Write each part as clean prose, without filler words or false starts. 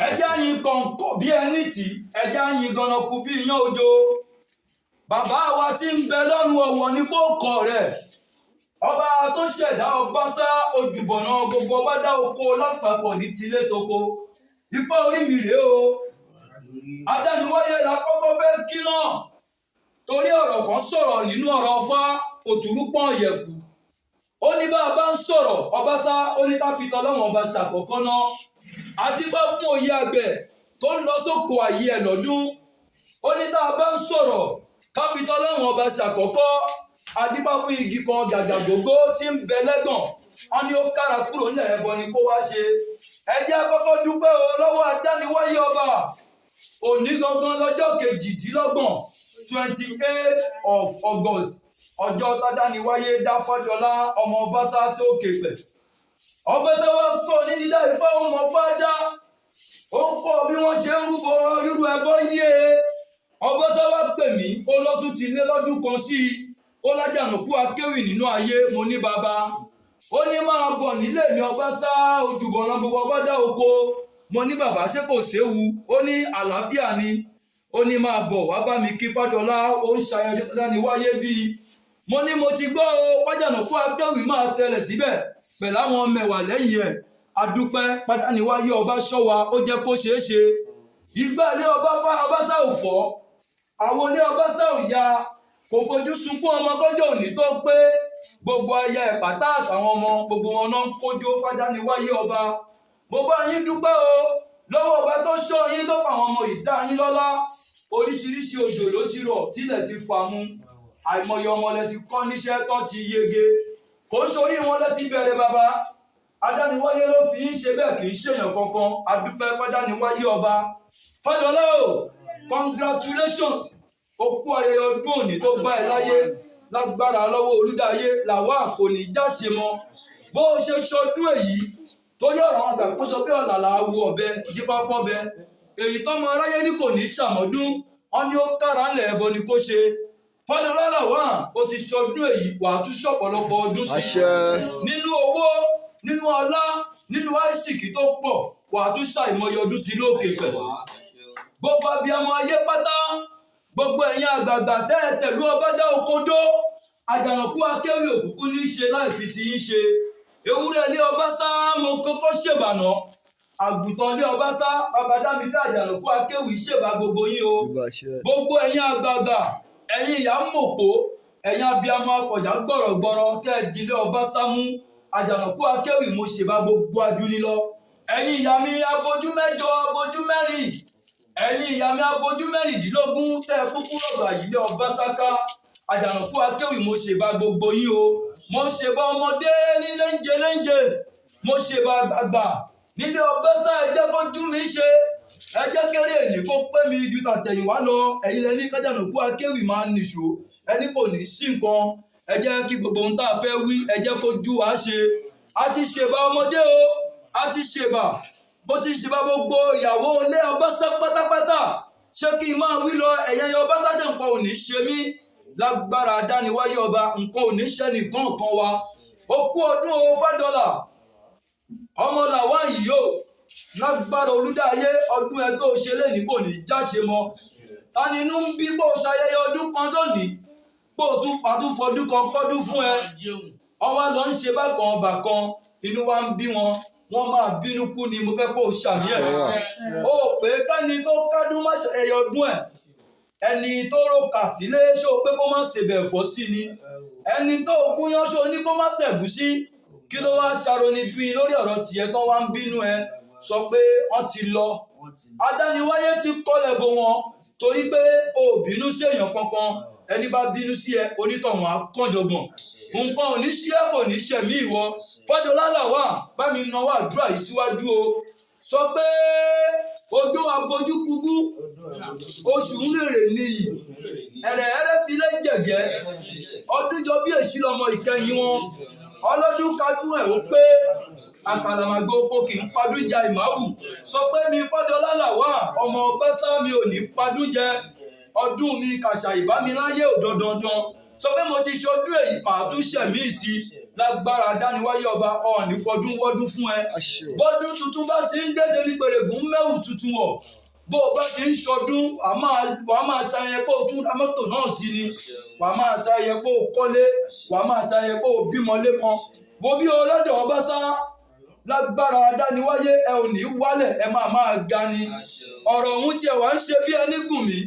Ẹjẹ́ àyìn kọ̀ǹkọ̀ bí ẹni tì, ẹjẹ́ àyìn gànàkú bí iyán ojo. Bàbá wa tí ń bẹ lọ́run, ọ̀wọ̀ ní fóòkọ̀ rẹ̀. Ọba tó ṣẹ̀dá Ọbaṣá, ojúbọ̀nà gbogbo ọba dá oko lápapọ̀ ní tilé toko. Ifá orí mi rèé o. Adániwáyé la kọ́kọ́ fẹ́ kí náà, torí ọ̀rọ̀ kan sọ̀rọ̀ nínú ọ̀rọ̀ Ọfá òtúrúpọ̀n yẹ̀kù. Ó ní bá a bá ń sọ̀rọ̀ Ọbaṣá, ó ní ká fi tọ́lọ́wọ̀n ọba ṣàkọ́kọ́ náà. Adífá fún òye àgbẹ̀ tó ń lọ sóko àyè ẹ̀ lọ́dún. Ó ní tá a bá ń sọ̀rọ̀, ká fi tọ́lọ́wọ̀n ọba ṣàkọ́kọ́. Adífá fún igi kan gàgàgógó tí ń bẹ lẹ́gàn. Wọ́n ní ó kára kúrò nílẹ̀, ẹbọ ni kó wá ṣe. Ẹ jẹ́ kọ́kọ́ dúpẹ́ o lọ́wọ́ Adániwáyé ọba. Òní gangan lọ́jọ́ 28, 28 of August, ọjọ́ tádániwáyé dá Fájọlá ọmọ Ọbaṣá sókè pẹ̀. Ọbaṣá wá kọ́ ní dídá Ifá, ó mọ fájá, ó ń kọ́ bí wọ́n ṣe ń rúbọ rírú ẹbọ yé. Ọbaṣá wá pè mí, ó lọ́tún ti lé lọ́dún kan sí i. Ó lájànàkú akéwì nínú ayé. Mo ní bàbá. Ó ní máa bọ̀ nílé mi, Ọbaṣá, ojúbọ̀nà gbogbo ọba dá oko. Mo ní bàbá, ṣé kò séwu? Ó ní àlàáfíà ni. Ó ní máa bọ̀ wá bá mi kí Fádọlá, ó ń ṣayẹyẹ Adániwáyé bíi. Mo ní mo ti gbọ́ o. Pàjánàkú akéwì máa tẹlẹ̀ síbẹ̀ pẹ̀lú àwọn mẹ́wàá lẹ́yìn ẹ̀. Adúpẹ́ Pádániwáyé ọba ṣọ́ wa, ó jẹ́ kó ṣeé ṣe. Ìgbà ilé ọba Ọbaṣá ò fọ́, àwọn ilé Ọbaṣá ò ya, kò fojú sunkún ọmọ kọjọ́ òní tó pé. Gbogbo aya ẹ̀ pátá àtàwọn ọmọ, gbogbo wọn náà ń kójó Fádániwáyé ọba. Mo bá yín dúpẹ́ o lọ́wọ́ ọba tó ṣọ́ yín, tó fàwọn ọmọ ìdá yín lọ́lá. Oríṣiríṣi òjò ló ti rọ̀ tílẹ̀ ti fà mu. Àìmọye ọmọ lẹ ti kọ́ níṣẹ́ tó ti yege. Kò sórí wọn lẹ ti bẹ̀rẹ̀. Bàbá Adániwáyé ló fi ń ṣe bẹ́ẹ̀, kì í ṣèyàn kankan. Adúpẹ́ Fádániwáyé ọba. Fájọlá o, congratulations! O kú ayẹyẹ ọdún òní tó bá ẹ láyé. Lágbára lọ́wọ́ Olúdáyé, làwa kò ní jáṣe mọ́ bó o ṣe ṣọdún èyí, torí ọ̀rọ̀ àwọn àgbà kó sọ pé ọ̀làlà wo ọ̀bẹ ìdíbà pọ̀bẹ. Èyí tọ́mọ aráyé ní kò ní ṣàmọ́dún, wọn ní ó kára ńlẹ̀, ẹbọ ni kó ṣe. Fájọlá làwa, ó ti ṣọdún èyí, wàá tún ṣọ̀pọ̀lọpọ̀ ọdún sí Àṣẹ. nínú owó, nínú ọlá, nínú àìsìkì tó pọ̀. Wàá tún ṣàìmọye ọdún sí lókè pẹ̀. Gbogbo abiyamọ ayé pátá, gbogbo ẹ̀yin àgbààgbà tẹ́ ẹ tẹ̀lú ọba dá okodó, Àjànàkú akéwì òkùnkùn ní í ṣe láì fi ti yín ṣe. Ewúrẹ́ ilé ọba sá, mo kọ́kọ́ ṣèbànà. Àgùntàn ilé ọba sá, bàbá dámidé, Àjànàkú akéwì ṣèbà gbogbo yín o. Ìbàṣẹ. Gbogbo ẹ̀yin àgbààgbà, ẹ̀yin ìyá mòpó, ẹ̀yin abiyamọ akọ̀jà gbọ̀rọ̀gbọ̀rọ̀ tẹ́ ẹ dilé ọba sámú, Àjànàkú akéwì mo ṣèbà gbogbo ajúnilọ. Ẹ̀yin ìyá mi abojú mẹ́jọ, abojú mẹ́rin, ẹ̀yin ìyá mi abojú 16 tẹ́ ẹ kúkú rọ̀gbà yìí lé ọba sáká, Àjànàkú akéwì mo ṣèbà gbogbo yín o. Mo ṣèbà ọmọdé nílé ń jẹ léńjẹ, mo ṣèbà àgbààgbà nílé ọba sá. Ẹ jẹ́ kójú mi ṣe, ẹ jẹ́ kéré èní kó pé mi ju tàtẹ̀yìnwá lọ. Ẹ̀yin lẹni kájànàkú akéwì máa ń nìṣó, ẹni kò ní sí nǹkan. Ẹ jẹ́ kí gbogbo ohun tá a fẹ́ wí, ẹ jẹ́ kó jú wa ṣe. A ti ṣèbà ọmọdé o, a ti ṣèbà, bó ti ṣèbà gbogbo ìyàwó ilé Ọbaṣá pátápátá. Ṣé kí n máa wí lọ? Ẹ̀yẹ Ọbaṣá, ṣe nǹkan ò ní ṣe mí? Lágbára Dániwáyé ọba, nǹkan ò ní ṣe nìkan kan wa. Ó kú ọdún o, Fádọ́là ọmọ làwa yìí o. Lágbára Olúdáyé, ọdún ẹ tó ṣe lẹ́ni kò ní jáṣe mọ́. Ta ni inú ń bí bó ṣayẹyẹ ọdún kan lónìí, bó tún pàtúfọdún kan kọ́dún fún ẹ, ọwọ́ lọ ń ṣe bákan bàkan, inú wa ń bí wọn, wọ́n máa bínú kú ni. Mo fẹ́ kó o ṣàmì ẹ̀. Ó pé kẹ́ni tó kádùn má ṣayẹyẹ ọdún ẹ̀, ẹni tó rọkà sílé, ṣó pé kó má ṣèbẹ̀ ẹ̀fọ́ sí ni? Ẹni tó gúnyán, ṣó ní kó má ṣẹ̀gúsí? Kí ló wá ṣàròní bí lórí ọ̀rọ̀ tiẹ̀ tó wá ń bínú ẹ? Sọ pé wọ́n ti lọ, Adániwáyé ti kọlẹ̀ bò wọ́n, torí pé o ò bínú sí èèyàn kankan. Ẹni bá bínú sí ẹ, onítọ̀hún á kànjọ̀gbọ̀n. Nǹkan ò ní ṣe é, kò ní ṣẹ̀mí ìwọ. Fájọlá làwà, bá mi nawọ́ àdúrà yìí síwájú o. Sọ pé ojú abojú kúkú, oṣù ń rèrè níyì, ẹ̀rẹ̀ ẹ̀rẹ̀ fi lé jẹ̀gẹ́, ọdún jọ bí èsì lọmọ ìkẹyìn wọn, ọlọ́dún kájú ẹ̀ ó pé àkàlàmàgbò oko kì í padújà ìmáwù. Sọ pé mi Fájọlá làwà ọmọ Ọbaṣá, mi ò ní padújẹ ọdún mi kàṣà ìbámiláyé ò dandandan. Sọ pé mo ti ṣọdún èyí, màá tún ṣẹ̀mí sí i. Lágbára dániwáyé ọba, ọ̀ọ́nì fọdún wọ́dún fún ẹ. Bọ́dún tuntun bá ti ń dẹ́sẹ̀ ní pèrègùn mẹ́wù tuntun wọ̀. Bó o bá ti ń ṣọdún, wàá máa ṣayẹyẹ pé o tún ra mọ́tò náà sí ni. Wàá máa ṣayẹyẹ pé o kọ́lé, wàá máa ṣayẹyẹ pé o bímọ lẹ́kan. Wo bí o lọ́dọ̀ ọba sá, lágbára dániwáyé ẹ ò ní wálẹ̀, ẹ máa máa ga ni. Ọ̀rọ̀ ọ̀hún tiẹ̀ wá ń ṣe bí ẹni gùn mí.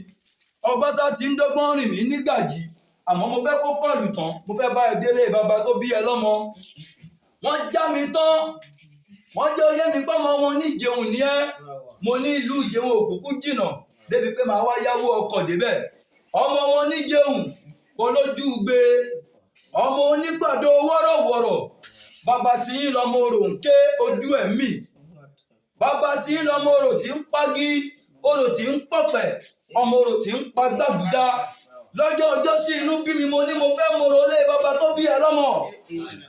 Ọbaṣá ti ń dọ́gbọ́n rìn mí nígàjì, àmọ́ mo fẹ́ kó kọlù tán, mo fẹ́ bá ẹ délé bàbá tó bí ẹ lọ́mọ. Wọ́n já mi tán, wọ́n jẹ́ oyé mi pọ́mọ wọn ní ìjẹun ní ẹ́. Mo ní ìlú ìjẹun òkùnkùn jìnnà débi pé màá wá yáwó ọkọ̀ débẹ̀. Ọmọ wọn ní jẹun olójúgbe, ọmọ onígbàdo wọ́rọ̀wọ́rọ̀, bàbá tí ń lọmọ orò ń ké ojú ẹ̀ mì. Bàbá tí ń lọmọ orò tí ń pagi, orò tí ń pọ̀pẹ̀, ọmọ orò tí ń pa gbàgùdá. Lọ́jọ́ ọjọ́ sí inú bí mi, mo ní mo fẹ́ mọ̀rọ̀ lé bàbá tó bí ẹ lọ́mọ.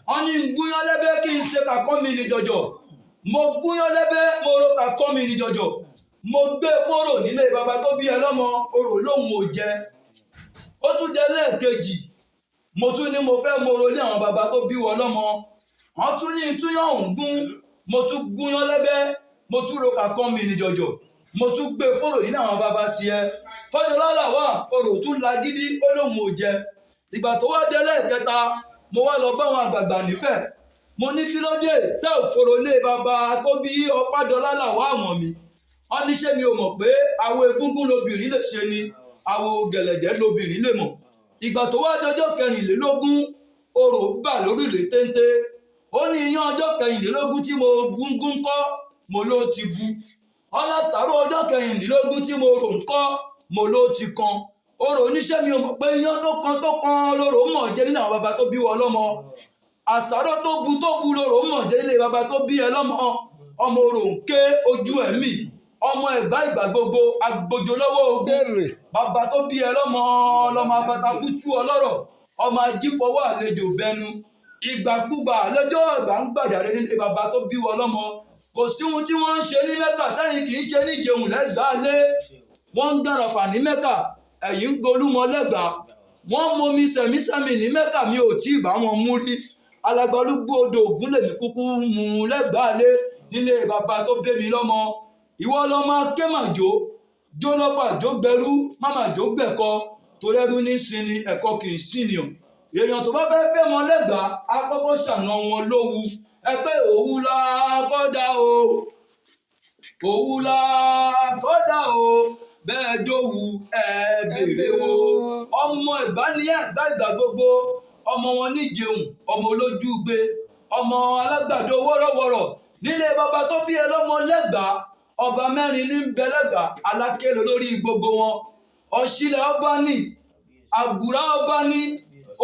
Wọ́n ní gúnyán lẹ́bẹ́ kí n ṣe kàkọ́ mi ní jọjọ. Mo gúnyán lẹ́bẹ́, mo ro kàkọ́ mi ní jọjọ. Mo gbé fóró nílé bàbá tó bí ẹ lọ́mọ, orò lóhùn ò jẹ. Ó tún dé lẹ́ẹ̀kejì, mo tún ní mo fẹ́ mọ̀rọ̀ lé àwọn bàbá tó bí wọ lọ́mọ. Wọ́n tún ní túyàn ń gún, mo tún gúnyán lẹ́bẹ́, mo tún ro kàkọ́ mi ní jọjọ. Mo tún gbé fóró nílé àwọn bàbá tiẹ̀. Fọjọ́lá wà, orò tún lagídí, ó lóun ò jẹ. Ìgbà tó wá dé lẹ́ẹ̀kẹta, mo wá lọ bá àwọn àgbààgbà nífẹ̀ẹ́. Mo ní kí ló dé tẹ́ ò fòrò lé bàbá tó bí Ọ̀pádọ́lá làwọ̀ àwọn mi. Wọ́n ní ṣé mi ò mọ̀ pé àwo egúngún lobìnrin lè ṣe ni, àwo gẹ̀lẹ̀dẹ́ lobìnrin lè mọ̀. Ìgbà tó wá dọjọ́ kẹrìnlélógún, orò bà lórílẹ̀ téńté. Ó ní iyán ọjọ́ kẹrìnlélógún tí mo gúngún kọ́, mo ló ti bu. Ọlásàrò ọjọ́ kẹrìnlélógún tí mo rò ń kọ́, mo ló ti kan. Orò oníṣẹ́ mi ò mọ̀ pé iyán tó kan lóró mọ̀ jẹ́ nínú àwọn bàbá tó bí wọ lọ́mọ. Àsáró tó bu lóró mọ̀ jẹ́ nílé bàbá tó bí ẹ lọ́mọ. Ọmọ orò ń ké ojú ẹ̀ mì. Ọmọ ẹ̀gbá ìgbà gbogbo agbójo lọ́wọ́ ogun. Bàbá tó bí ẹ lọ́mọ lọ́mọ abata fútú ọlọ́rọ̀. Ọmọ ajífọwọ́ àlejò bẹnu. Ìgbàkúgbà lọ́jọ́ ìgbà ń gbàjáre nílé bàbá tó bí wọ lọ́mọ. Kò sí ohun tí wọ́n ń ṣe ní Mẹ́kà tẹ́yìn kì í ṣe ní ìjẹun lẹ́gbàá lé. Wọ́n ń gbàràfà ní Mẹ́kà, ẹ̀yìn ń golúmọ lẹ́gbàá. Wọ́n momi sẹ̀mísẹ́mì ní Mẹ́kà, mi ò tí ì bá wọn mú rí. Alagbalúgbú odò Ògún lèmi kúkú mú lẹ́gbàá lé nílé bàbá tó bí mi lọ́mọ. Ìwọ lọmọ akémàjò, jó lọ́fà jó gbẹrú, mámà jó gbẹ̀kọ, torẹ́rú ní sinmi, ẹ̀kọ́ kì í sìnìyàn. Èèyàn tó bá fẹ́ fẹ́ mọ lẹ́gbàá, á kọ́kọ́ ṣàna wọn lówú. Ẹ pé òwú la kọ́dà o, òwú la kọ́dà o, bẹ́ẹ̀ dówú ẹ bèrè o. Ọmọ Ẹ̀gbá ní Ẹ̀gbá ìgbà gbogbo, ọmọ wọn níjẹun, ọmọ olójúgbe, ọmọ alágbàdo wọ́rọ̀wọ́rọ̀ nílé bàbá tó bí ẹ lọ́mọ lẹ́gbàá. Ọba mẹ́rin ní ń bẹ lẹ́gbàá, Aláké lórí gbogbo wọn. Ọ̀ṣìlẹ̀ ọba ní, Àgùrá ọba ní,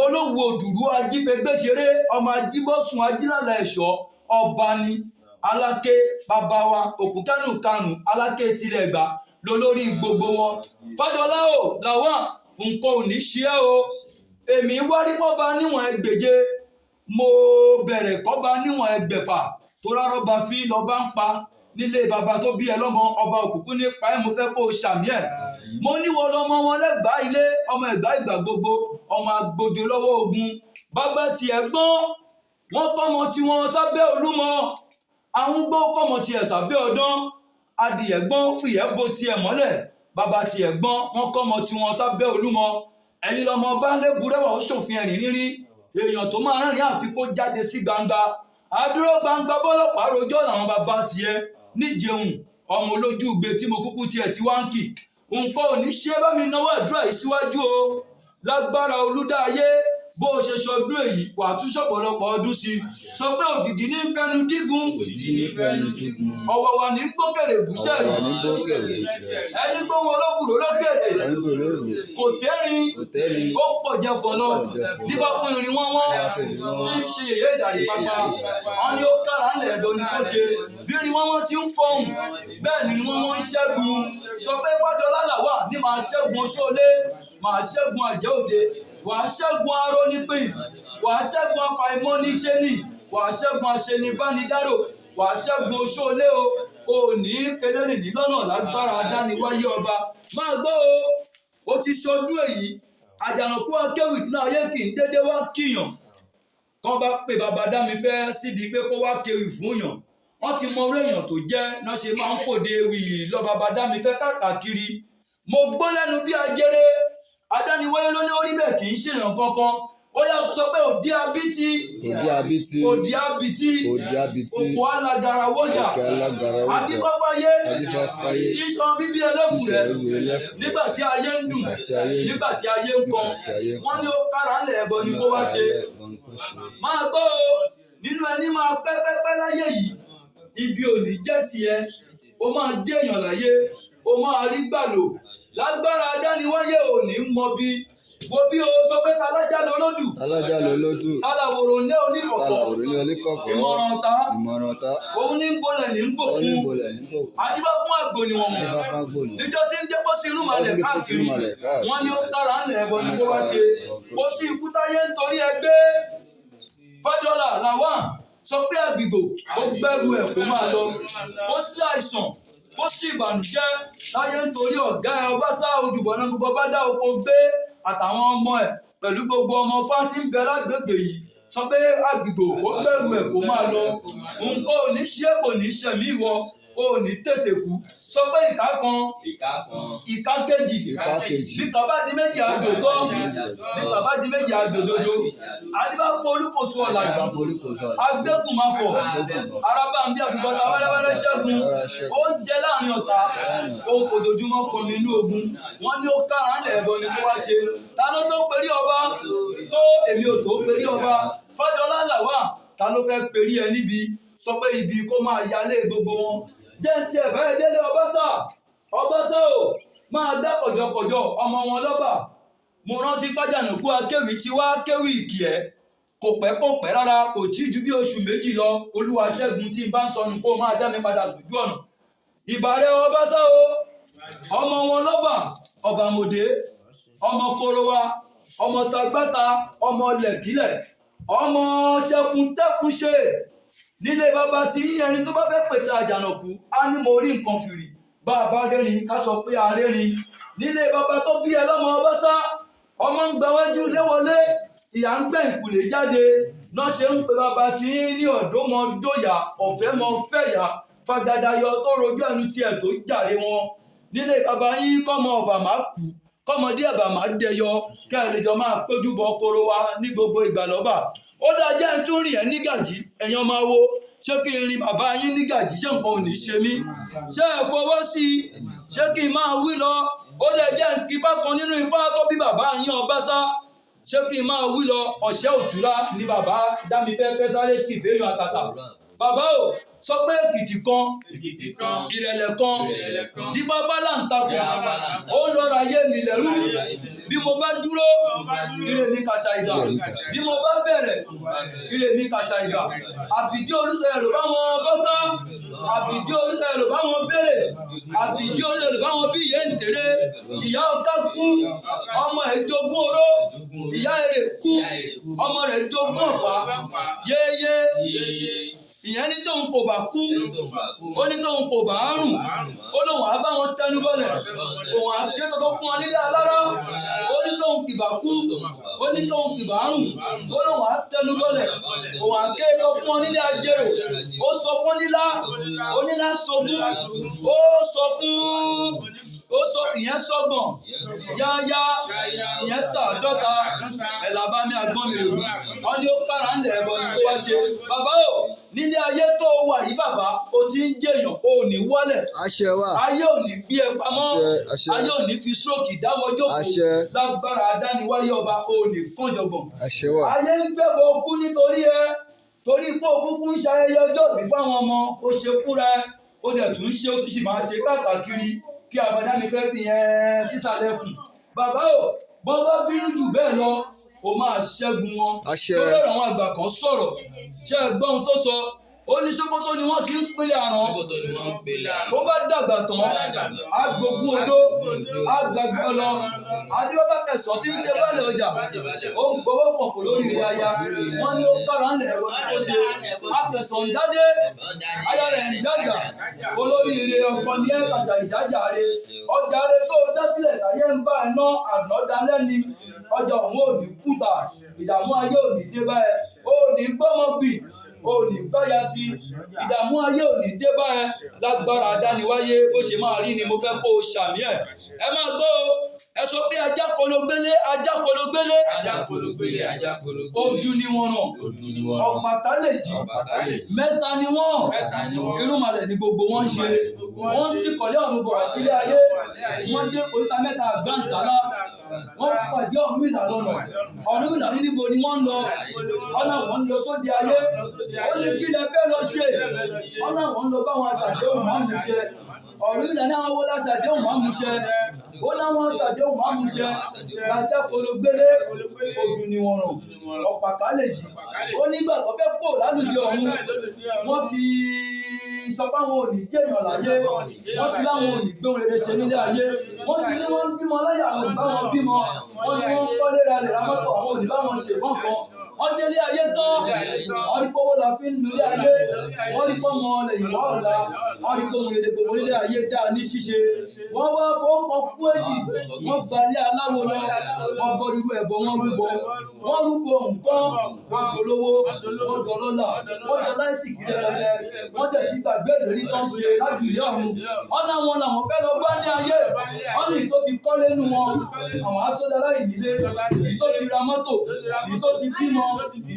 Olówó Òdùrú ajífẹgbẹ́ṣeré, ọmọ ajíbọ́sùn ajílàlà ẹ̀ṣọ́ ọba ní. Aláké bàbá wa Òkúkánù kanù, Aláké tilẹ̀ Ẹ̀gbá lólórí gbogbo wọn. Fájọlá o làwọn nǹkan ò ní ṣe é o. Èmi wárí kọ́ba níwọ̀n ẹgbẹ̀je, mo bẹ̀rẹ̀ kọ́ba níwọ̀n ẹgbẹ̀fà, tó rárọ́ba fi lọ́ba ń pa nílé bàbá tó bí ẹ lọ́mọ. Ọba òkùnkùn nípa ẹ̀, mo fẹ́ kó o ṣàmì ẹ̀. Mo níwọ̀ lọ́mọ wọn lẹ́gbàá ilé, ọmọ Ẹ̀gbá ìgbà gbogbo, ọmọ agbójo lọ́wọ́ ogun. Bàbá tiẹ̀ gbọ́n, wọ́n kọ́mọ tiwọn sábẹ́ Olúmọ, àwọn gbọ́ kọ́mọ tiẹ̀ sábẹ́ Ọ̀dán. Adìyẹ gbọ́n fìyẹ́ bo tiẹ̀ mọ́lẹ̀. Bàbá tiẹ̀ gbọ́n, wọ́n kọ́mọ tiwọn sábẹ́ Olúmọ. Ẹ̀yin lọmọ bá lé burẹ́wà ó ṣòfin ẹ̀rìn rírí. Èèyàn tó máa rìnrìn àfi kó jáde sí gbangba. Àdúró gbangba bọ́lọ́pàá rojọ́ làwọn bàbá tiẹ̀ níjẹun. Ọmọ olójúgbe tí mo kúkú tiẹ̀ ti wá ń kì. Nǹkan ò ní ṣe bá mi náwó àdúrà yìí síwájú o. Lágbára Olúdáayé, bó o ṣe ṣọdún èyí, wà á tún ṣọ̀pọ̀lọpọ̀ ọdún sí i. Sọ pé òdìdí ní fẹnu dígun, ọ̀wọ̀wọ̀ ní gbókèrè búṣẹ̀rì, ẹni gbóhùn olóbùrò lókèrè, kò tẹ́rin, ó pọ̀ jẹ fọlọ́, díbá fún irin wọ́n wọ́n, tí ń ṣe èyí ìdàrí pápá, wọn ni ó kára ńlẹ̀ ẹ̀dọ́ ni kò ṣe. Bí irin wọ́n wọ́n ti ń fọhùn, bẹ́ẹ̀ ni wọ́n wọ́n ń ṣẹ́gun. Sọ pé Fájọlá làwà ní máa ṣẹ́gun oṣoolé, máa ṣẹ́gun àjẹ́ òde, wàá ṣẹ́gun arónípìn, wàá ṣẹ́gun afàìmọ́niṣẹ́ni, wàá ṣẹ́gun aṣenibánidárò, wàá ṣẹ́gun oṣoolé o. Ò ní kẹlẹ́rìn ní lọ́nà lágbára dániwáyé ọba. Máa gbọ́ o, ó ti ṣọdún èyí, Àjànàkú akéwì nínú ayé kì í dédé wá kíyàn. Kán bá pè bàbá Dámifẹ́ síbi pé kó wá kéwì fún yàn, wọ́n ti mọ orí èèyàn tó jẹ́ náà ṣe máa ń fòde ewì lọ bàbá Dámifẹ́ káàkiri. Mo gbọ́ lẹ́nu bí ajere, adániwáyé ló ní orí bẹ́ẹ̀ kì í ṣèyàn kankan. Ó yà sọ pé òdi abítí, Òdi abítí, òdi abítí, òdi abítí, òkò alágara wọ́jà, òkè alágara wọ́jà, adífáfáyé, adífáfáyé, tíṣan bíbí ẹlẹ́fù tíṣan rẹ̀, bíbí ẹlẹ́fù rẹ̀, nígbà tí ayé ń dùn, nígbà tí ayé ń dùn, nígbà tí ayé ń kan, nígbà tí ayé ń wọ́n ní ó kára ńlẹ̀ ẹbọ ni kó wá ṣe. Ẹbọ ni kó ṣe. Máa gbọ́ o, nínú ẹni máa pẹ́ pẹ́pẹ́ láyé yìí, ibi ò ní jẹ́ tiẹ̀, o máa dé èèyàn láyé, o máa rí gbàlò, lágbára adániwáyé ò ní mọ bí. Wo bí o sọ pé talájá lọ lódù, Alájà lọ lódù, alàwòrán ní oníkọ̀kọ̀, alàwòrán ní oníkọ̀kọ̀, ìmọ̀ràn ọ̀tá, ìmọ̀ràn ọ̀tá, òun ní ń bolẹ̀ ní ń bòkun, òun ní ń bolẹ̀ ní ń bòkun, adífá fún àgbò ni wọ́n mọ̀. Adífá fágbò ni. Níjọ́ tí ń dé fọ́sí irú màlẹ̀ Ó ń dé fọ́sí káàkiri, irú màlẹ̀ káàkiri. wọ́n ní ó kára ńlẹ̀ ẹbọ ni kó wá ṣe. Kò sí ikú táyé ń torí ẹgbẹ́. Fádọ́là làwọn sọ pé àgbìgbò ó gbẹ́rù ẹ̀ kó máa lọ. Ó sí àìsàn, ó sì ìbànújẹ́ táyé ń torí ọ̀gá ẹ Ọbaṣá Ojúbọ̀nà gbogbo bá dá oko gbé àtàwọn ọmọ ẹ̀ pẹ̀lú gbogbo ọmọ Fá tí ń bẹ lágbègbè yìí. Sọ pé àgbìgbò ó gbẹ́rù ẹ̀ kó máa lọ. Nǹkan ò ní ṣe kò ní ṣẹ̀mí ìwọ, ò ní tètè kú. Sọ pé ìka kan, Ìka kan, ìka kejì, Ìka kejì, bí kan bá di méjì àdòdó, bí kan bá di méjì àdòdodo. Adífá fún Olúkòso ọ̀làjú, Adífá fún Olúkòso ọ̀làjú, agbẹ́kùn máa fọ̀, araba ń bí àfibọ́ta wẹ́rẹ́wẹ́rẹ́ ṣẹ́gun, ó ń jẹ láàrin ọ̀tá, ó kò dojúmọ́ kan mi inú ogun, wọ́n ní ó kára ńlẹ̀ ẹ̀bọ ni kó wá ṣe. Ta ló tó perí ọba? Tó èmi ò tó perí ọba. Fádọlá làwà, ta ló fẹ́ perí ẹ níbi? Sọ pé ibi kó máa yálé gbogbo wọn. Jẹ́ ń tiẹ̀ bẹ́ẹ̀ délé Ọbaṣá, Ọbaṣá o, máa dá kọ̀jọ̀kọ̀jọ̀ ọmọ wọn lọ́bà. Mo rántí pàjánùkú akéwì tí wá kéwì ìkì ẹ̀. Kò pẹ́ kò pẹ́ rárá, kò tí ju bí oṣù méjì lọ, Olúwa ṣẹ́gun tí n bá ń sọnù kó máa dá mi padà sójú ọ̀nà. Ìbàrẹ̀ Ọbaṣá o, ọmọ wọn lọ́bà, ọbàmọ̀dé, ọmọ korowa, ọmọ tagbáta, ọmọ lẹ̀kílẹ̀, ọmọ ṣẹfun tẹ́kun ṣe. Nílé bàbá tí ẹni tó bá fẹ́ pètè àjànàkú, á ní mo rí nǹkan fìrì, bá a bá rẹ́rìn ká sọ pé a rẹ́rìn. Nílé bàbá tó bí ẹ lọ́mọ Ọbaṣá, ọmọ ń gbawájú léwọlé, ìyá ń gbẹ̀ ìkùlé jáde, náà ṣe ń pe bàbá tí ní ọ̀dọ́mọdóyà, ọ̀fẹ́ mọ fẹ́yà, fagadayọ tó rojú ẹnu tiẹ̀ tó jàre wọn. Nílé bàbá yín kọ́mọ ọ̀bà má kú, kọ́mọdé ẹ̀bà má dẹyọ, kẹ́ ẹ lè jọ máa péjú bọ koro wa ní gbogbo ìgbà lọ́bà. Ó dáa jẹ́ ń tún rìn ẹ́ nígàjí, ẹ̀yin máa wo, ṣé kí n rin bàbá yín nígàjí, ṣé nǹkan ò ní ṣe mí? Ṣé ẹ fọwọ́ sí i? Ṣé kí n máa wí lọ? Ó dẹ̀ jẹ́ ń kí ifá kan nínú ifá tó bí bàbá yín Ọbaṣá. Ṣé kí n máa wí lọ? Ọ̀ṣẹ́ òtúrá ni bàbá Dámifẹ́ fẹ́ sáré kì béèyàn àtàtà. Bàbá o, sọ pé Èkìtì kan, Èkìtì kan, ìrẹ̀lẹ̀ kan, ìrẹ̀lẹ̀ kan, dípá bá láǹtakùn, ó ń lọ́ra ayé mi lẹ́rú. Bí mo bá dúró, ire mi kàṣà ìdà. Bí mo bá bẹ̀rẹ̀, ire mi kàṣà ìdà. Àbìdí Olúṣayọ̀ ló bá wọn bọ́ká, àbìdí Olúṣayọ̀ ló bá wọn béèrè, àbìdí Olúṣayọ̀ ló bá wọn bí ìyé ń tèrè. Ìyá ọ̀ká kú, ọmọ ẹ̀ jogún oró, ìyá èrè kú, ọmọ rẹ̀ jogún ọ̀fà. Yéyé, ìyẹn ní tóun kò bá kú, ó ní tóun kò bá rùn, ó lóun á bá wọn tẹnu bọ́lẹ̀, òun á ké tọ́tọ́ fún wọn nílé alára, ó ní tóun kì bá kú, ó ní tóun kì bá rùn, ó lóun á tẹnu bọ́lẹ̀, òun á ké tọ́ fún wọn nílé ajérò, ó sọ fún nílá, onílá sogún, ó sọ fún, ó sọ ìyẹn sọgbọ̀n, yáyá, ìyẹn sàádọ́ta, ẹ̀làbá mi àgbọ̀n mi rògbòn, wọ́n ní ó kára ńlẹ̀ ẹ̀bọ ni kó wá ṣe. Bàbá o, nílé ayé tó wà yìí bàbá, o ti ń jèèyàn, o ò ní wálẹ̀. Àṣẹ wà. Ayé ò ní gbé ẹ pamọ́, Àṣẹ, àṣẹ. ayé ò ní fi stroke dáwọ́ jókòó, Àṣẹ. lágbára adániwáyé ọba, o ò ní kànjọ̀gbọ̀n. Àṣẹ wà. Ayé ń gbẹ̀bọ̀ kú nítorí ẹ, torí pé òkúkú ń ṣayẹyẹ ọjọ́ ìbí fáwọn ọmọ, ó ṣe fúnra ẹ, ó dẹ̀ tún ṣe, ó tún sì máa ṣe káàkiri kí Àbádámifẹ́ fi yẹn sísàlẹ̀ kù. Bàbá o, bọ́n bá bínú jù bẹ́ẹ̀ lọ, o máa ṣẹ́gun wọn. Àṣẹ. Lórí ọ̀rọ̀ àwọn àgbà kan sọ̀rọ̀, ṣé ẹ gbọ́ ohun tó sọ? Ó ní Sókótó ni wọ́n ti ń pínlẹ̀ àrán. Sókótó ni wọ́n ń pínlẹ̀ àrán. Tó bá dàgbà tán, á gbógun odó, á gbàgbọ́ lọ. Adébábá kẹsàn-án tí ń ṣe bálẹ̀ ọjà, ó ń gbọ́wọ́ pọ̀pọ̀ lórí ìrìn aya. Wọ́n ní ó kára ńlẹ̀ ẹ̀rọ tí kò ṣe. Akẹsàn ń dádé, aya rẹ̀ ń dàgbà. Olórí ire ọkọ ní ẹ̀ kàṣà ìdájà re. Ọjà re tó dá sílẹ̀ láyé ń bá ẹ ná àná dalẹ́ ni. Ọjà ọ̀hún ò ní kùtà. Ìdààmú ayé ò ní dé bá ẹ. Ò ní gbọ́mọ gbì, ò ní gbáya sí. Ìdààmú ayé ò ní dé bá ẹ. Lágbára adániwáyé, bó ṣe máa rí ni mo fẹ́ kó o ṣàmì ẹ̀. Ẹ máa gbọ́ o, ẹ sọ pé ajá kologbélé, ajá kologbélé. Ajá kologbélé, ajá kologbélé. Ojú ni wọ́n ràn. Ojú ni wọ́n rán. Ọ̀pàtà lè jì. Ọ̀pàtà lè jì. Mẹ́ta ni wọ́n. Mẹ́ta ni wọ́n. Irúnmalẹ̀ ni gbogbo wọn ń ṣe. Wọ́n ti kọ̀lé ọ̀run bọ̀ wá sílé ayé. Wọ́n dé oríta mẹ́ta àgbáǹsálá. Wọ́n pàdé Ọ̀rúnmìlà lọ́nà. Ọ̀rúnmìlà ní níbo ni wọ́n ń lọ. Ọ̀nà wọn ń lọ sóde ayé. Ó ní kí lẹ fẹ́ lọ ṣe. Ọ̀nà wọn ń lọ báwọn aṣàdéhùn máa ń mú ṣe. Ọ̀rúnmìlà ní àwọn wo láṣàdéhùn máa ń mú ṣe. Ó láwọn aṣàdéhùn máa ń mú ṣe. Lajá kologbélé, odù ni wọ́n ràn. Ọ̀pàtà lè jì. Ó nígbà tó fẹ́ pò lálùdí ọ̀run, wọ́n ti sọ pé àwọn ò ní jẹ́yàn láyé, wọ́n ti láwọn ò ní gbé ohun rere ṣe nílé ayé, wọ́n ti ní wọ́n ń bímọ láyà, àwọn ò ní bá wọn bímọ, wọ́n ní wọ́n ń kọ́lé ra lè ra mọ́tò, àwọn ò ní bá wọn ṣègbọ́n kan. Wọ́n délé ayé tán, wọ́n rí pọ́wọ́ la fi ń lulẹ̀ ayé, wọ́n rí pọ́mọ lè ìwọ́ ọ̀la, wọ́n rí pọ́hun rere gbogbo nílé ayé dáa ní ṣíṣe. Wọ́n wá fọwọ́ kú èjì, wọ́n gbalé aláwo lọ, wọ́n gbọ́ rírú ẹbọ, wọ́n rúbọ, wọ́n rúbọ nǹkan, wọ́n dolówó, wọ́n dọlọ́lá, wọ́n jọ láìsí kiri ẹlẹ́lẹ́, wọ́n jẹ̀ ti gbàgbé ìlérí tó ń ṣe lájùlé ọ̀run. Wọ́n láwọn làwọn fẹ́ lọ bá ní ayé, wọ́n ní ìtó ti kọ́lé nù wọn, àwọn asọ́dá láì nílé, ìtó ti ra mọ́tò, ìtó ti bímọ,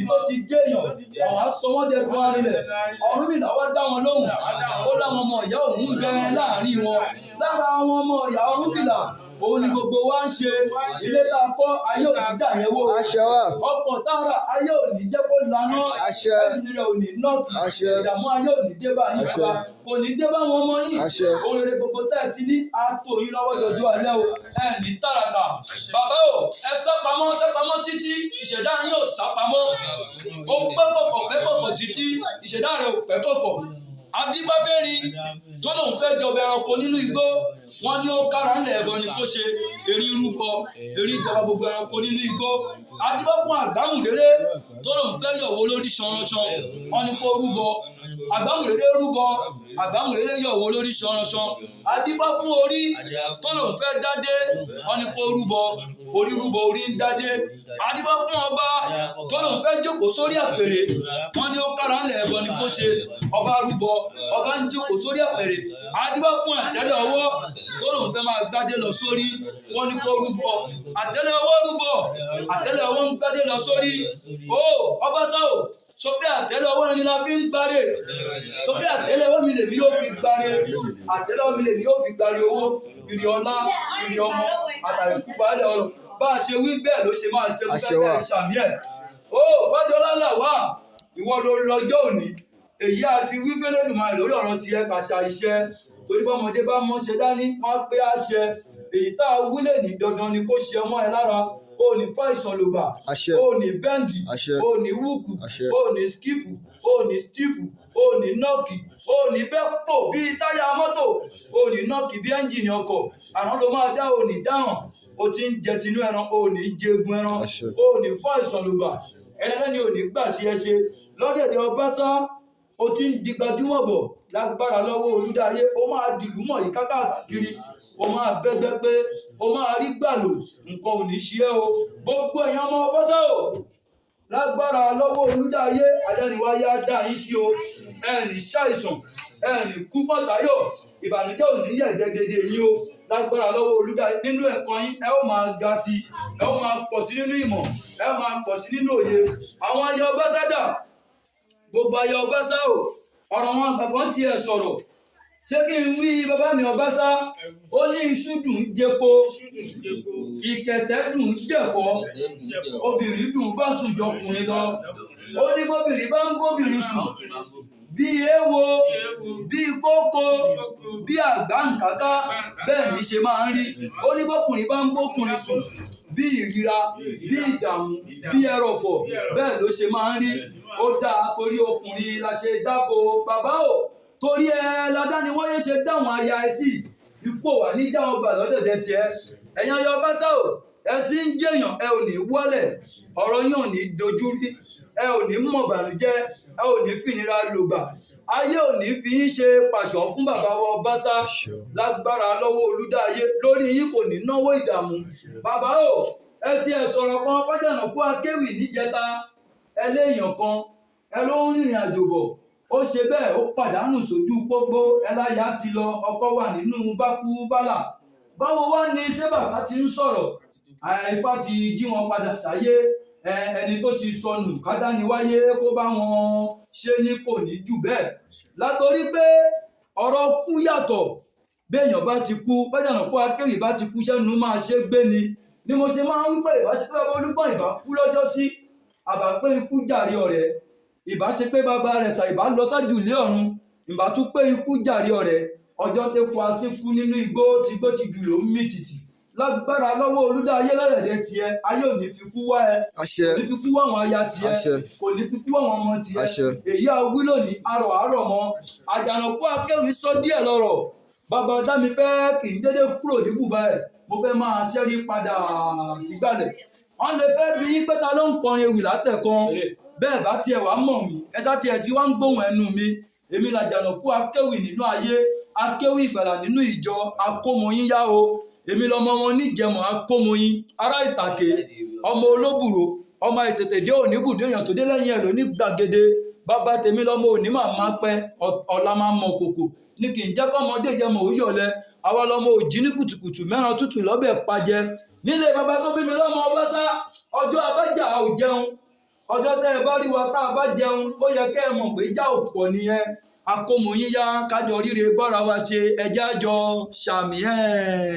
ìtó ti jẹ́yàn, àwọn aṣọ wọn dẹ̀dùn arinlẹ̀. Ọ̀rúnmìlà wá dá wọn lóhùn, ó láwọn ọmọ ìyá òun bẹ láàrin wọn. Lára àwọn ọmọ ìyá Ọ̀rúnmìlà, òun ni gbogbo wa ń ṣe. Ilé tá a kọ́, ayé ò ní dà yẹn wó. Àṣẹ wà. Ọkọ̀ tààrà, ayé ò ní jẹ́ kó laná. Àṣẹ. Ẹni rẹ̀ ò ní nọ́ọ̀kì. Àṣẹ. Ìdààmú ayé ò ní dé bá yín Àṣẹ. bàbá. Kò ní dé bá wọn ọmọ yín. Àṣẹ. Ohun rere gbogbo tá ẹ ti ní, á tó yín lọ́wọ́ jọjú alẹ́ o. Ẹ ní tàràkà. Bàbá o, ẹ sá pamọ́, sá pamọ́ títí, ìṣẹ̀dá yín ò sá pamọ́. Ó pẹ́ kọ̀kọ̀, pẹ́ kọ̀kọ̀ títí, ìṣẹ̀dá rẹ̀ ò pẹ́ kọ̀kọ̀. Adífáfẹ́rin tó lòun fẹ́ jọba ẹranko nínú igbó, wọ́n ní ó kára ńlẹ̀ ẹ̀bọ ni kó ṣe. Erin rúbọ, erin jọba gbogbo ẹranko nínú igbó. Adífáfún àgbámùréré tó lòun fẹ́ yọ̀wó lórí ṣanranṣan, wọ́n ní kó rúbọ. Àgbámùréré rúbọ, àgbámùréré yọ̀wó lórí ṣanranṣan. Adífáfún orí tó lòun fẹ́ dádé, wọ́n ní kó rúbọ. Orí rúbọ, orí ń dádé. Adífáfún ọba tó lòun fẹ́ jókòó sórí àpèrè, wọ́n ní ó kára ńlẹ̀ ẹ̀bọ ni kó ṣe. Ọba rúbọ, ọba ń jókòó sórí àpèrè. Adífáfún àtẹ́lẹ̀ ọwọ́ tó lòun fẹ́ máa gbádé lọ sórí, wọ́n ní kó rúbọ. Àtẹ́lẹ̀ ọwọ́ rúbọ, àtẹ́lẹ̀ ọwọ́ ń gbádé lọ sórí. Ó ọba sá o, sọ pé àtẹ́lẹ̀ ọwọ́ ni la fi ń gbáre. Sọ pé àtẹ́lẹ̀ ọwọ́ mi lèmi yóò fi gbáre. Àtẹ́lẹ̀ ọwọ́ mi lèmi yóò fi gbáre owó, ìrì ọlá, ìrì ọmọ, àtàríkú baálẹ̀ ọrọ̀. Bá a ṣe wí bẹ́ẹ̀ ló ṣe máa ṣe fún Àṣẹ wà. bẹ́ẹ̀ ṣàmì ẹ̀. Ó Fádọlá là wá, ìwọ ló lọ́jọ́ òní. Èyí àti wí fẹ́lẹ́dùmarè lórí ọ̀rọ̀ tiẹ̀ kàṣà iṣẹ́. Torí bọ́mọdé bá mọ́ṣẹ́ dání, wọ́n á pé àṣẹ. Èyí tá a wí lè ní dandan ni kó ṣe mọ́ ẹ lára. O ní fàìsàn lògbà, Àṣẹ. o ní bẹ́ǹdì, Àṣẹ. o ní wúkù, Àṣẹ. o ní skípù, o ní stífù, o ní nọ́ọ̀kì, o ní bẹ́pò bíi táyà mọ́tò, o ní nọ́ọ̀kì bí ẹ́ńjìnì ọkọ̀. Àrán ló máa dá, o ní dáhùn. O ti ń jẹ tinú ẹran, o ní jẹgun ẹran, Àṣẹ. o ní fàìsàn lògbà. Ẹlẹ́ni ò ní gbà sí ẹ ṣe. Lọ́dẹ̀dẹ̀ Ọbásá, o ti ń di gbajúmọ̀ bọ̀ lágbára lọ́wọ́ Olúdáyé, o máa dìlú mọ̀ yìí kákàkiri, o máa bẹ́gbẹ́ pé o máa rí gbàlò, nǹkan ò ní ṣe é o. Gbogbo èèyàn ọmọ Ọbásá o, lágbára lọ́wọ́ Olúdáyé, adániwáyé á dá yín sí o. Ẹ ní ṣàìsàn, ẹ ní kú fọ́tàyọ̀, ìbànújẹ́ ò ní yẹ̀ dẹ́gẹ́dẹ́ yín o. Lágbára lọ́wọ́ Olúdáyé, nínú ẹ̀kọ́ yín ẹ ó máa ga sí i, ẹ ó máa pọ̀ sí nínú ìmọ̀, ẹ ó máa pọ̀ sí nínú òye. Àwọn aya Ọbásá dà, gbogbo aya Ọbásá o, ọ̀rọ̀ wọn bàbá tiẹ̀ sọ̀rọ̀. Ṣé kí n wí bàbá mi Ọbásá? Ó ní iṣu dùn jẹpo, ìkẹ̀tẹ̀ dùn jẹ̀fọ́, obìnrin dùn bá sùn jọkùnrin lọ. Ó ní bóbìnrin bá ń bóbìnrin sùn, bí éwo, bí kókó, bí àgbáǹkáká, bẹ́ẹ̀ ní ṣe máa ń rí. Ó ní bókùnrin bá ń bókùnrin sùn, bí ìríra, bí ìdààmú, bí ẹrọ̀fọ̀, bẹ́ẹ̀ ló ṣe máa ń rí. Ó dáa torí ọkùnrin la ṣe dáko bàbá o. Torí ẹ ladániwáyé ṣe dáhùn aya ẹ sí. Ikú ò wà ní já ọgbà lọ́dẹ̀dẹ̀ tiẹ̀. Ẹ̀yin aya Ọbásá o, ẹ ti ń jẹ̀yàn, ẹ ò ní wálẹ̀, ọ̀rọ̀ yín ò ní dojú rí, ẹ ò ní mọ̀ bànújẹ́, ẹ ò ní fìnira lògbà. Ayé ò ní fi yín ṣe pàṣán fún bàbá wa Ọbásá. Lágbára lọ́wọ́ Olúdáyé, lórí yín kò ní náwó ìdààmú. Bàbá o, Ẹ tiẹ̀ sọ̀rọ̀ kan fájànàkú akéwì níjẹta, ẹlẹ́yàn kan ẹ ló ń rìnrìn àjò bọ̀, ó ṣe bẹ́ẹ̀ ó pàdánù sójú pópó, ẹláyà ti lọ, ọkọ wà nínú bákú bálà. Báwo wá ni ṣé bàbá ti ń sọ̀rọ̀? Ifá ti jí wọn padà sáyé. Ẹni tó ti sọnù kádániwáyé kó bá wọn ṣe ní kò ní jù bẹ́ẹ̀. Látòrí pé ọ̀rọ̀ kú yàtọ̀, béèyàn bá ti kú, bájànàkú akéwì bá ti kú sẹ́nu máa ṣe gbé ni. Ni mo ṣe máa ń wí pé ìbá ṣe pé bàbá Olúgbọ́n ìbá kú lọ́jọ́ sí, àbá pé ikú jàre ọ̀rẹ́. Ìbá ṣe pé bàbá rẹ̀ ṣà ìbá lọ sájú ilé ọ̀run, ìbá tún pé ikú jàre ọ̀rẹ́. Ọjọ́ tó fọ asínkú nínú igbó tí gbó ti jù ló ń mì tìtì. Lágbára lọ́wọ́ Olúdáayé lọ́rẹ̀dẹ̀ tiẹ̀, ayé ò ní fi kú wá ẹ, Àṣẹ. kò ní fi kú wá àwọn aya tiẹ̀, Àṣẹ. kò ní fi kú wá àwọn ọmọ tiẹ̀. Àṣẹ. Èyí a wí lónìí, arọ̀ àárọ̀ mọ́. Àjànàkú akéwì sọ díẹ̀ lọ́rọ̀. Bàbá Dámifẹ́ kì í dédé kúrò ní bùbá ẹ̀. Mo fẹ́ máa ṣẹ́rí padà sígbàlẹ̀. Wọ́n lè fẹ́ bí yín pé ta ló ń kọrin ewì látẹ̀kan. Bẹ́ẹ̀ bá tiẹ̀ wá mọ̀ mí, ẹ sá tiẹ̀ tí wá ń gbóhùn ẹnu mi. Èmi làjànàkú akéwì nínú ayé, akéwì ìgbàlà nínú ìjọ, akómoyín yá o. Èmi lọmọ wọn níjẹmọ̀ akómoyín, ará ìtàkè, ọmọ olóbùrò, ọmọ ìtètè dé òní bùdó èèyàn tó dé lẹ́yìn ẹ̀ lóní gbàgede. Bàbá tèmi lọmọ òní máa máa pẹ́, ọ̀la máa mọ kòkò. Ní kì í jẹ́ kọ́mọdé jẹmọ̀ ó yọ̀lẹ. Àwa lọmọ òjì ní kùtùkùtù mẹ́ran tútù lọ́bẹ̀ pajẹ. Nílé bàbá tó bí mi lọ́mọ ọbásá, ọjọ́ abájà a ò jẹun. Ọjọ́ tẹ́ ẹ bá rí wa tá a bá jẹun, ó yẹ kẹ́ ẹ mọ̀ pé ìjà ò pọ̀ nìyẹn. Akómoyín yá, kájọ ríre bọ́ra wa ṣe, ẹjẹ́ àjọ ṣàmì ẹ̀.